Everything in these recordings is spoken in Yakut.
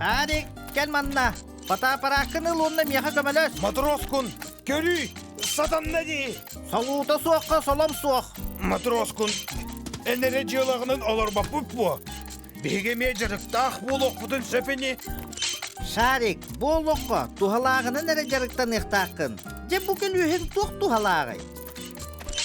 Шарик, кэл манна. Фотоаппарааккын ыл уонна миэхэ көмөлөс. Матроскун, көрүүй, сатанна дии. Солуута суохха солом суох. Матроскун, эн эрэ дьыалаҕынан олорбоппут буо. Биһиги эмиэ дьарыктаах буолуохпутун сөп ини. Шарик, бу олоххо туһалааҕынан эрэ дьарыктаныахтааххын. Дьэ бу көлүөһүҥ туох туһалааҕый?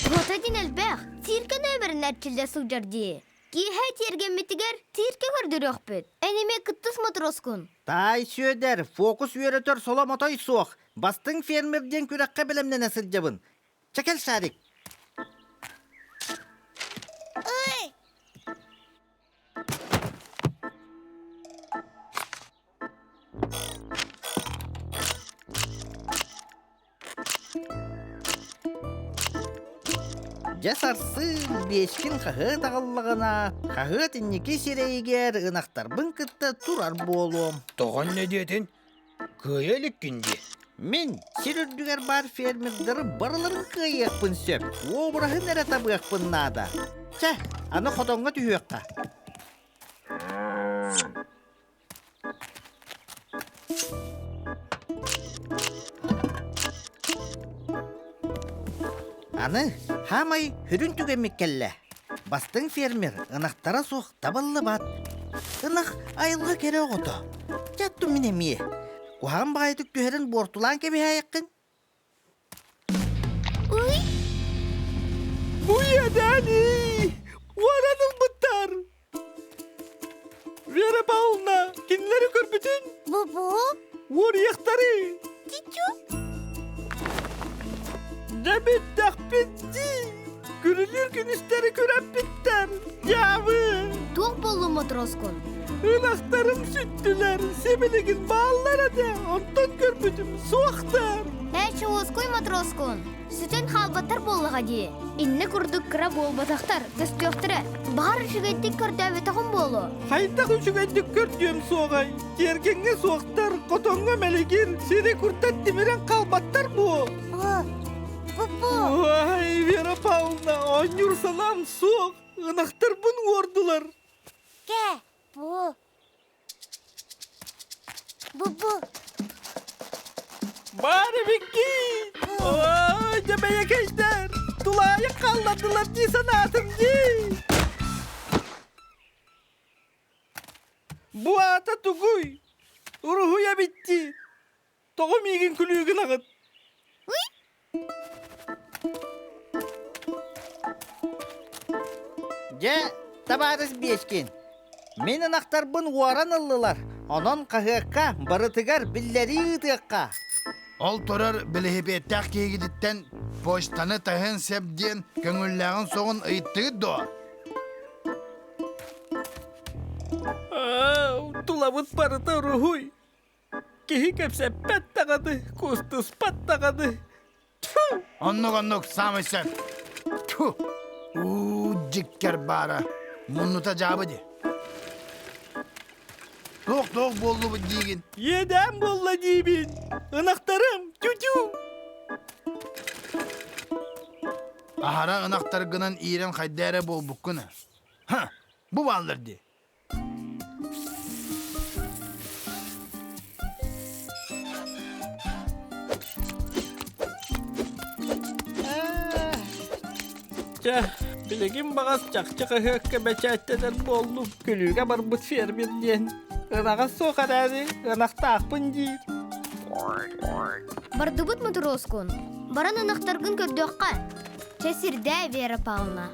Туһата диэн элбэх. Циркэ нөмерин эрчиллэ сылдьар дии. Киэһэ тиэргэммитигэр циркэ көрдөрүөхпүт. Эн эмиэ кыттыс матроскун. Таай Сүөдэр, фокус үөрэтэр соло-мотой суох. Бастыҥ фермер диэн күрэххэ бэлэмнэнэ сылдьабын. Чэ кэл, Шарик. Ый! Дьэ сарсын биэскин хаһыат аҕаллаҕына, хаһыат инники сирэйигэр ынахтарбын кытта турар буолуом. Тоҕо инньэ диэтин? Кыайа иликкин дии. Мин сир үрдүгэр баар фермердары барыларын кыайыахпын сөп, уобараһын эрэ табыахпын наада. Чэ, аны хотоҥҥо түһүөххэ. Аны хаамай сүрүн түгэммит кэллэ. Бастыҥ фермер ынахтара суох табыллыбат. Ынах айылҕа кэрэ оҕото. Дьэ оттон мин эмиэ. Куһаҕан баҕайытык түһэрин буортулаан кэбиһээйэххин. Уй! Буйадаани! Уоран ылбыттар! Вера Павловна, кинилэри көрбүтүн? Бу-бу? Уоруйахтары! Чичу? Дьэ бүттэхпит дии! Күрүлүүр күнүстэри күрэппиттэр! Дьаабы! Туох буоллун мотроскун? Ынахтарым сүттүлэр, сибилигин бааллар этэ, онтон көрбүтүм суохтар. Ээ, чуоскуй матроскун, сүтэн хаалбаттар буоллаҕа дии. Иннэ курдук кыра буолбатахтар, көстүөхтэрэ. Баҕар үчүгэйдик көрдөөбөтөҕүм буолуо. Хайдах үчүгэйдик көрдүөм суоҕай? Тиэргэҥҥэ суохтар, хотоҥҥо мэлигир, сири куртат тимирэн хаалбаттар буо. Бу-бу. Ой, Вера Павловна, оонньуур санаам суох. Ынахтарбын уордулар. Кэ, бу. Бу-бу. Баар эбиккин! Ой, дьэ бэйэкэйдэр! Тулаайах хааллардылар дии санаатым дии! Бу аата тугуй? Уруһуй эбит дии! Тоҕо миигин күлүү гынаҕыт? Дьэ, табаарыс Биэскин, мин ынахтарбын уоран ыллылар, онон хаһыакка барытыгар биллэрии ыытыахха. Ол турар бэлэһипиэттээх киһигититтэн почтаны таһыан сөп диэн көҥүллээҕин суоҕун ыйыттыгыт дуо? Тулабыт барыта уруһуй. Киһи кэпсэппэт даҕаны, кустуспат даҕаны. Тьфу! Оннук-оннук, саамай сөп. Тьфу! Уу, дьиккэр баара. Муннута дьаабы дии. Туох-туох буоллубут диигин? Иэдээн буолла диибин. Ынахтарым, тю-тю! Аһара ынахтаргынан иирэн хайда эрэ буолбуккун. Ха, бу бааллар дии. Чэ, билигин баҕас чахчы хаһыакка бэчээттэнэр буоллум. Күлүүгэ барбыт фермер диэн. Ынаҕа суох эрээри, ынахтаахпын диир. Бардыбыт мотуруоскун. Баран ынахтаргын көрдүөххэ. Чэ сирдээ, Вера Павловна.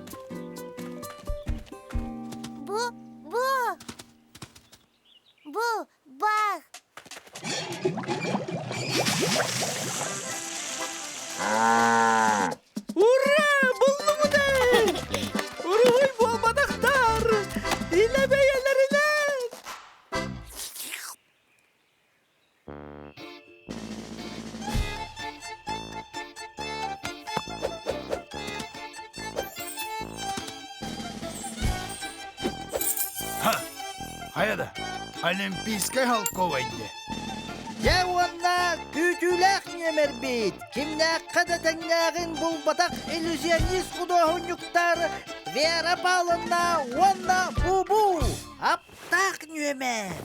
Бу, бу, бу, бах. Ура! Буллум Уруһуй буолбатахтар! Илэ бэйэлэринэн! Ха! Хайа да, Олимпийскай холковай дии. Дьэ уонна күүтүүлээх нүөмэрбит кимнээххэ да тэҥнээҕин булбатах иллюзионист худуоһунньуктар Вера Павловна уонна Бубу аптаах нүөмэр.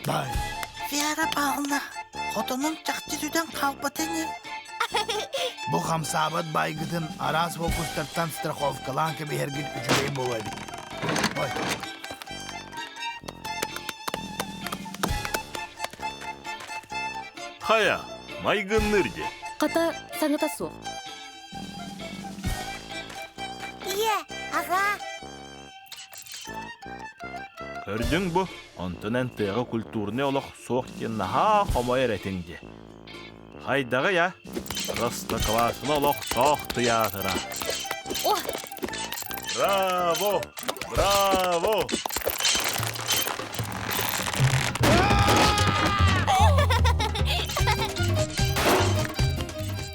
Бай. Вера Павловна, хотонум чахчы сүтэн хаалбата ини. Бу хамсаабат байгытын араас фокустартан страховкалаан кэбиһэргит үчүгэй буолуо эбит. Ой. Хайа, майгынныр дии. Хата саҥата суох. Ийэ, аҕа. Көрдүҥ бу, онтон эн тыаҕа культурнай олох суох диэн наһаа хомойор этиҥ дии. Хайдаҕый а? Простоквашино олохтоох тыйаатыра. О! Браво! Браво!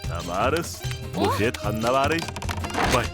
Табаарыс, буфет ханна баарый? Бай.